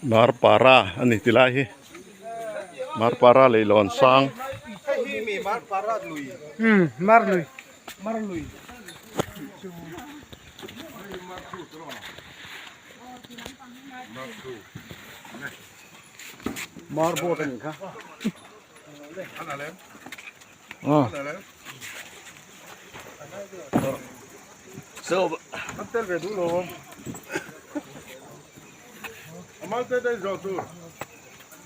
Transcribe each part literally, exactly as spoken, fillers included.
Marpara, ani tilai hi. Marpara Leilon sang. Hmm, Marlui. Marbo tani kha. Oh. So, hotel be du lo. Amal te dei zo tu.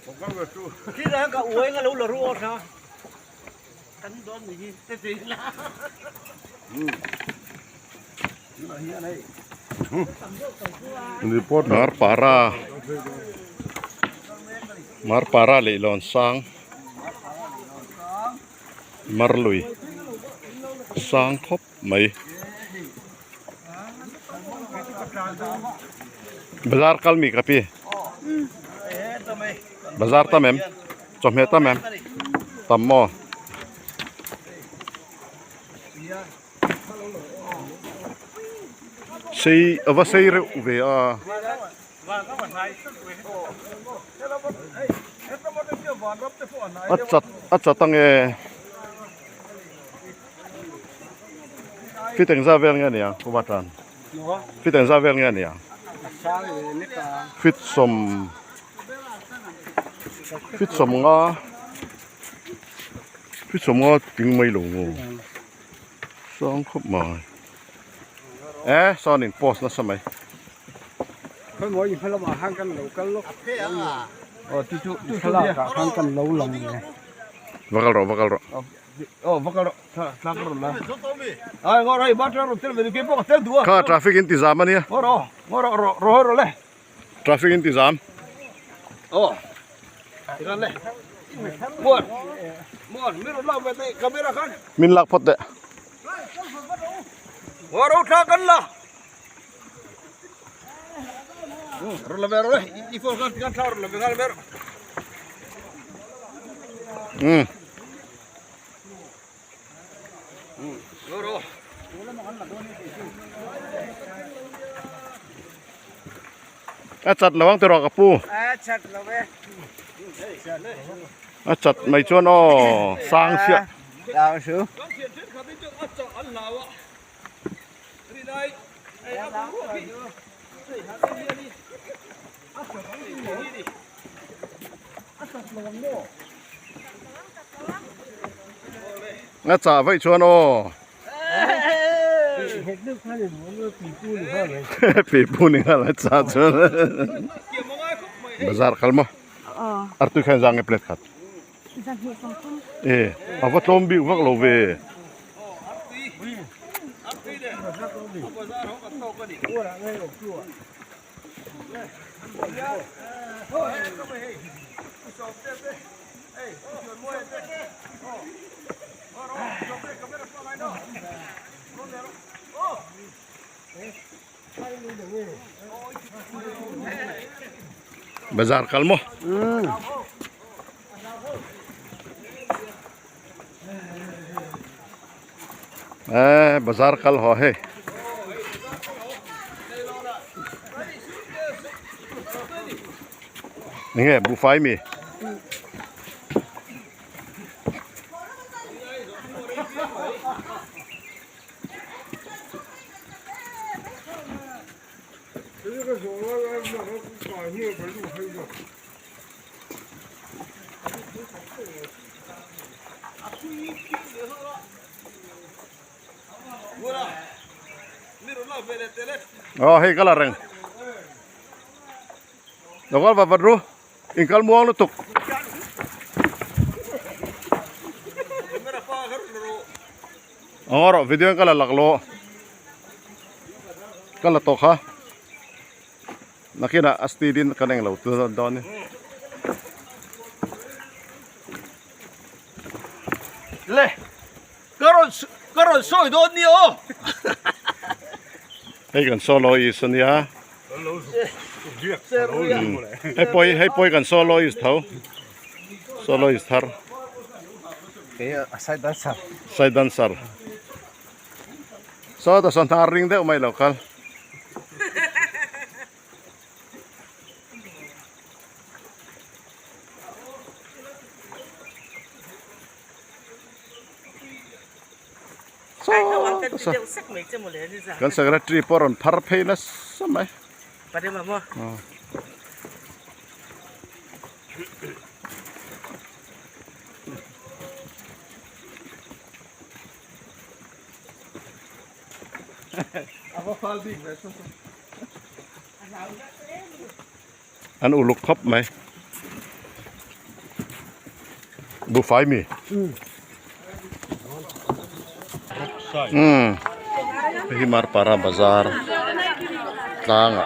Hotel be tu. Ti ra ka uai nga lo la ru o sa. Kan don ni te te la. Report. Marpara. Marpara Leilon sang. Marlui. Sang khop mai. Bazar kal mi kapi. Bazar tam em. Chomhe tam em. Tam mo. Sei, ava sei re uve a. Acha, acha tang e. Fiteng za vel nga ni a, kuba tan. Fiteng za vel nga ni a. Fit som. Fit som nga. Fit som nga ting mai lo ngo. Sang khop mai. Eh, soning post na samai. Khoi mo, i phala ma hang kan lo kal lo. Oh, tu, tu, tu, phala ka hang kan lo lang ne. Vakal ro, vakal ro. Oh, vakal ro. Tha, tha kal ro na. Ai, ngo rai ba tra ro tel be ke bo tel dua. Kha traffic intijam ani. Ngo ro, ngo ro, ro, ro, ro le. Traffic intijam. Oh. Ikan le. Muar. Muar, miro lau be te camera kan. Min lak phot de. Waro tha kan la. Hmm, ro la be ro le. I, i phone kan, kan tha ro la be kan be ro. Hmm. Achat lawang te rok apu. Achat lawe. Achat mai chuan o sang sia. Tao su. Nga cha vai chuan o. Pi pu ni nga la cha chuan. Bazar kal mo. Artui khan jang e plate khat. E, ava tlawm bik vak lo ve. Bazar kal mo. Hmm. Eh, bazar kal ho he. Nge, bu fai mi. Oh, hei kala reng. Dokol babat ru. Ingkal muang lutuk. Oro video kala lak lo. Kala tokha. Nakina asti din kaneng lo tu don ni. Le. Karon s-, karon soi don ni o. Hei kan solo is ni ha. Hmm. Hei poi, hei poi kan solo is thau. Solo is thar. Side dancer. Side dancer. So ta son thar ring de mai local. Kan secretary poron phar phei na samai. An uluk khop mai. Bu phai mi. Hmm. Himar para bazar. Tlang a.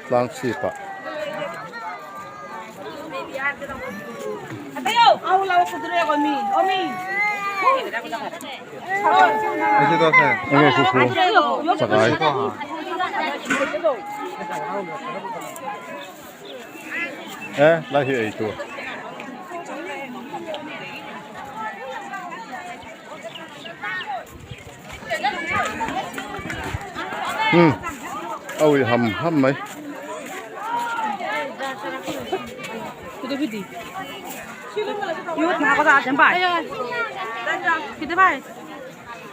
Tlang sipa. Ini susu. Sakai. Eh, lahi itu. Hmm. Awi ham ham mai.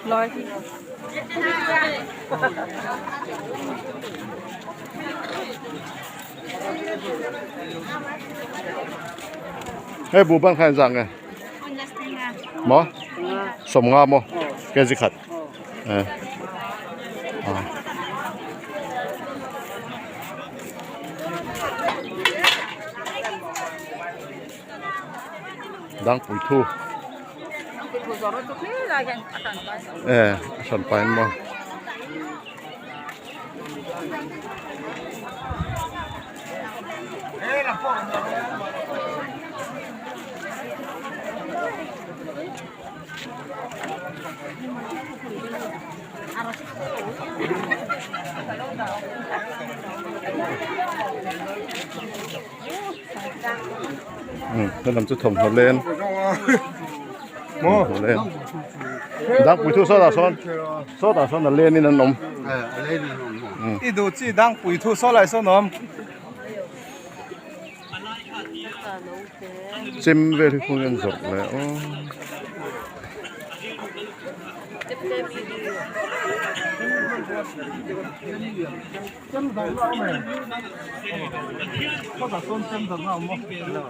Loi. Hei, bu ban khan jang e. Mo? Som nga mo. Keji khat. Eh. Ah. Dang puithu. Eh, asan pain mo. Hmm, ta nam chu thom ho len. Mo. Thom ho len. Dang puithu soda son. Soda son na len ni na nom. Eh, len ni nom. Hmm. I du chi dang puithu so lai so nom. Chim ve ri khung yan jok le, oh.